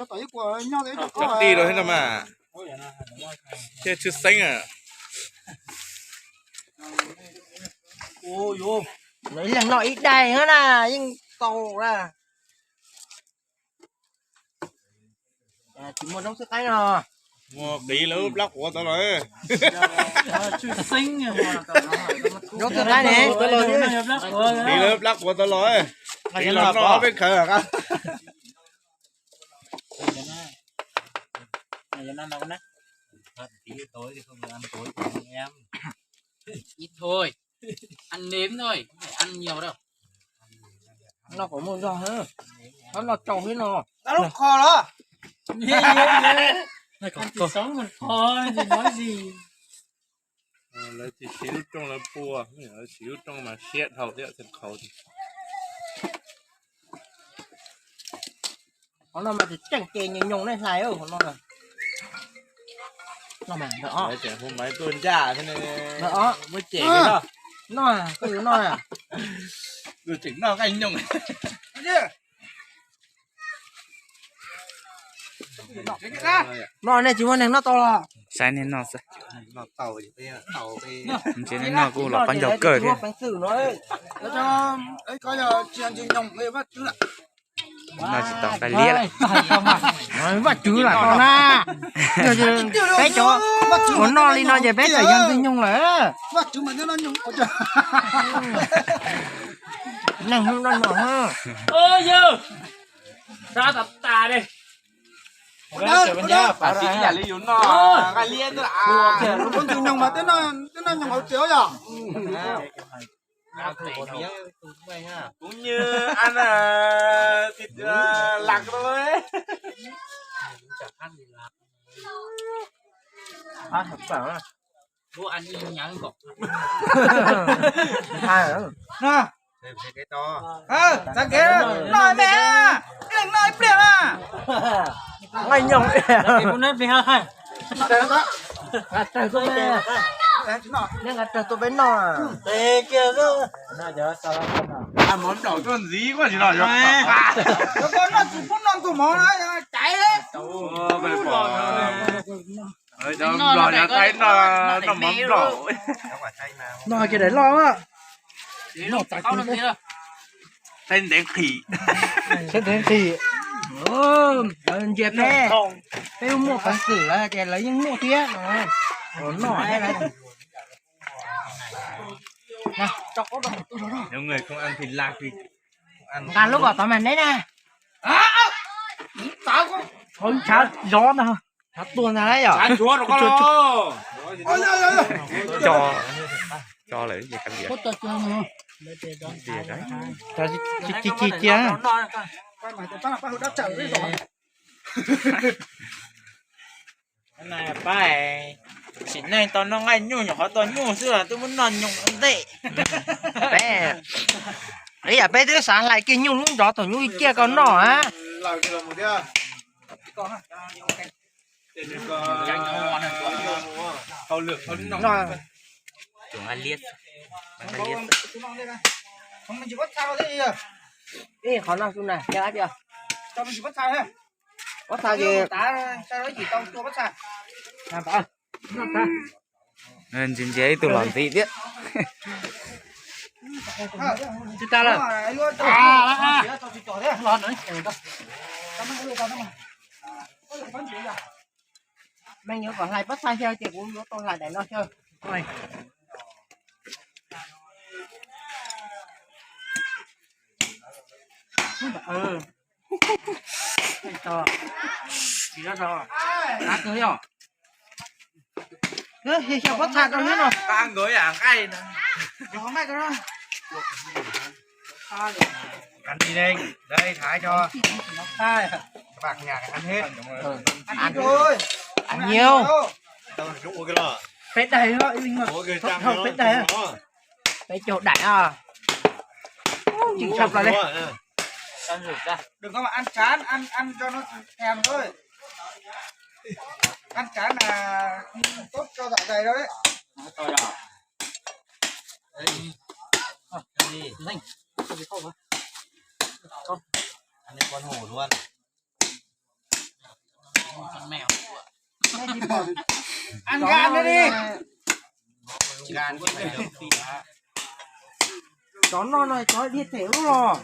Ti rau thiab no mas. Thiab tshwj xeeb a. Ib leeg noj ib daig na yeej tau na. Tsis muaj zaub xwb qaib no. Muaj qiv lawv plab quav tau los. Zaub xwb qaib ne. Qiv lawv plab quav tau los. Qiv los no peb khaws. Ít thôi. Ăn nếm thôi, phải ăn nhiều đâu. No có một giò nữa. Nó lọt trầu thế nó. Nó lọt kho đó. Ăn chỉ sống một kho thì nói gì. Lawv tsis siv lub rooj lawv pua, lawv siv lub rooj mas siab dhau thiab, qhov no mas tsis tseem ces nyoos nyoos nej hlais qhov no. No mas ntawm os. Lawv tseem hu maiv tuaj ncaj thiab ne. Ntawm os. Muab cem no. No, koj yuav no na. Tus tseem noj nqaij nyoos. No nej tsis muaj neeg noj tau los? Saib nej noj xwb. Ntshe nej noj kuj los pab ncaug kawg thiab. Noj tsis tau nqaij liab lawm. Vaj tswv lam tau na. Peb cov uas noj li no ces peb txawm yog ntxwg nyoog lawm. Neeg hnub no no. Sab tas tas li. Tam sim ib yam li yus noj nqaij liab xwb. Lub ntxwg nyoog mas twb noj nyoos hauv tsev yom. Cũng như ăn thịt lợn thôi. Bố ăn y nhắng cậu. Txav kev noj me, ib leeg noj ib pliag na. Nqaij nyoos. Neb nqa rawg tuaj peb noj. Mov nplaum tuaj ntxiv koj tsis noj. Koj noj tsis pub noj ntuj mov na, caiv. Nplog yog Thaib noj mov nplaum. Noj kiag daim loj. Thaib ntev nqhis. Thaib ntev nqhis. Lawv ntsia peb, peb muaj peev xwm lawm ces lawv yeej muaj thiab no. Nqa lub kom tod mas neb na. Hauv ntshav zov ntag. Ntshav tuag ntag yom. Tso, tso lawm ces kav liam. Ci ci cia. Pab, sim neej tau noj nqaij nyuj nyuam qhuav tau nyuj xwb twb muab noj nyoos ntej. Peb, ib yam peb twb xav hlais kiag nyuj lub nrov thaum nyuj ciaj koj noj a. Ej, qhov no xu na, cov ab tias. Pob txha ces ntsia ntsia ib tug los ntxiv thiab. Tsis tas lawm. Meej yuav kom hlais pob txha xyaw ces kuv yuav tau hlais daim no xyaw. Xyaw pob txha rau thiab no. Ăn đi đây, đây thái cho. Các bạn nhà ăn hết. Ăn nhiều. Peb daim, peb daim. Peb caug daim a. Chịu sập lại đi. Đừng có mà ăn chán, ăn ăn cho nó thèm thôi. Ăn chán là tốt cho dạ dày đâu đấy. Ăn đi. Ăn đi con hổ luôn. Ăn gan đi. Cov no no cov diaj them ub los.